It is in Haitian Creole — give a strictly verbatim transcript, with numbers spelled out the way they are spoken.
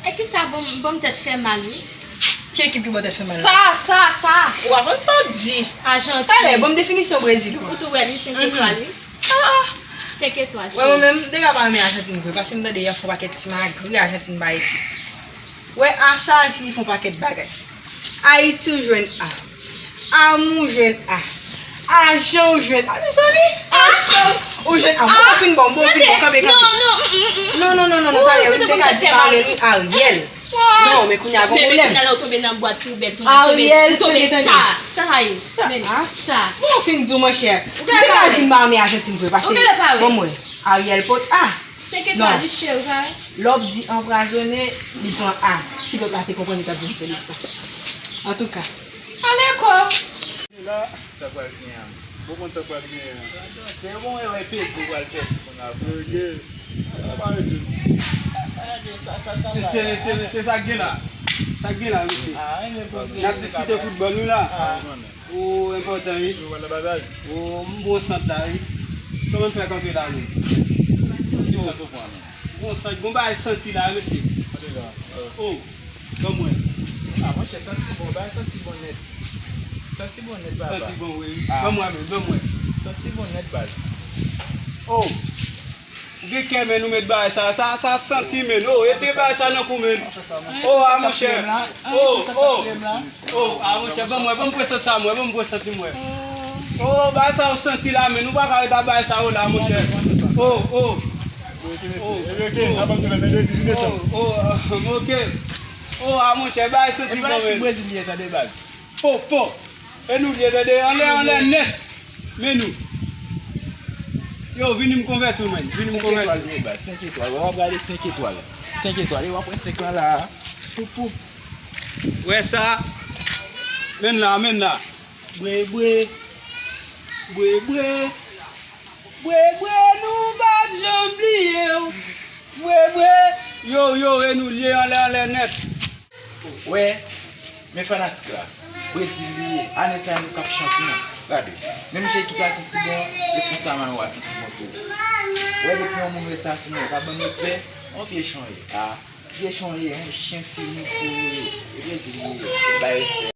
Ekip sa ban m, ban m tèt fè mal, wi. Ki ekip ki ba w tèt fè mal la? Sa, sa, sa. Ou pa konn sa w di. Ajantin. Talè, ban m definisyon Brezil ou. Ou tou wè li, senk etwal, wi. Ah, ah. Senk etwal, cheri. Wè, mwen menm, m te ka pa renmen Ajantin vre, paske m tande y ap fè yon pakèt ti magri Ajantin ba ekip. Wè, A sa a, si li fè yon pakèt bagay. Ayiti ou jwenn A. Amou jwenn A. Ajan ou jwenn A. Mezanmi, ansanm ou jwenn A. Bon, ou fin bon, bon, ou fin bon, kanpe, kanpe. Non, non, non, non, non, non, non, talè, wi, m te ka di Ariel, wi, Ariel. Non, men kounye a gon pwoblèm. Men kounye a la, ou tonbe nan bwat poubèl, tonbe, tonbe, Ariel, tonbe, tande, tande. Sa, sa, sa ye. Men, sa. Bon, ou fin di w, monchè. M te ka di m pa renmen Ajantin vre, paske, bon, mwen, Ariel pot A. Senk etwal, wi, cheri, ou pa wè? Lè w ap di anpwazonnen, li pran A. Si pèp la te konprann, li t ap jwenn solisyon. Antouka. Aleko! La, sa pral gen an. Bon konn sa pral gen an. Se yon erè pèdi, ou pral pèdi kounye a. Sa pa rete. Se, se, se sa k gen la. Sa k gen la, mesye. N ap diskite foutbòl, wi, la. O, enpòtan, wi. Yo, wè nan bagay. O, m bon sant la, wi. Kòman n fè kanpe la, menm? Ki sant ou pran, menm? Bon sant, bon bagay santi la, mesye. Kote la? O, ban mwen. A, monchè, santi bon, bagay santi bon nèt. Santi bon nèt, papa. Santi bon, wi. Ban mwen, menm, ban mwen. Santi bon nèt, baz. O. Ou gen kè, men, nou met bagay sa, sa, sa santi, men. O, retire bagay sa nan kou, men. O, a, monchè. O, o. O, a, monchè, ban mwen, ban m pran sant sa, mwen, ban m pran sant li, mwen. O, bagay sa ou santi la, men. Nou pa ka ret ak bagay sa yo la, monchè. O, o. O, o, m oke. O, a, monchè, bagay santi bon, men. Brezil li ye, tande, baz. Po, po. E nou li ye, tande, anlè, anlè nèt. Men nou. Yo, vini m konvèti w, menm. Vini m konvèti w. Senk etwal, wi, baz, senk etwal. W ap gade senk etwal. Senk etwal. E w ap wè senk lan la. Poup, poup. Wè sa. Men la, men la. Bwe, bwe. Bwe, bwe. Bwe, bwe, nou p ap janm bliye w. Bwe, bwe. Yo, yo, e nou li ye, anlè, anlè nèt. Wè, men fanatik la. Brezil li ye. Ane sa a nou k ap chanpyon. Gade. Menm jan ekip la santi bon, e konsa mayo a santi bon tou. Wè, depi yon moun wè sa sou mwen, pa ban m respè, yon vye chan ye. A, vye chan ye, yon chen fini pou ou ye. E Brezil li ye. E bay respè.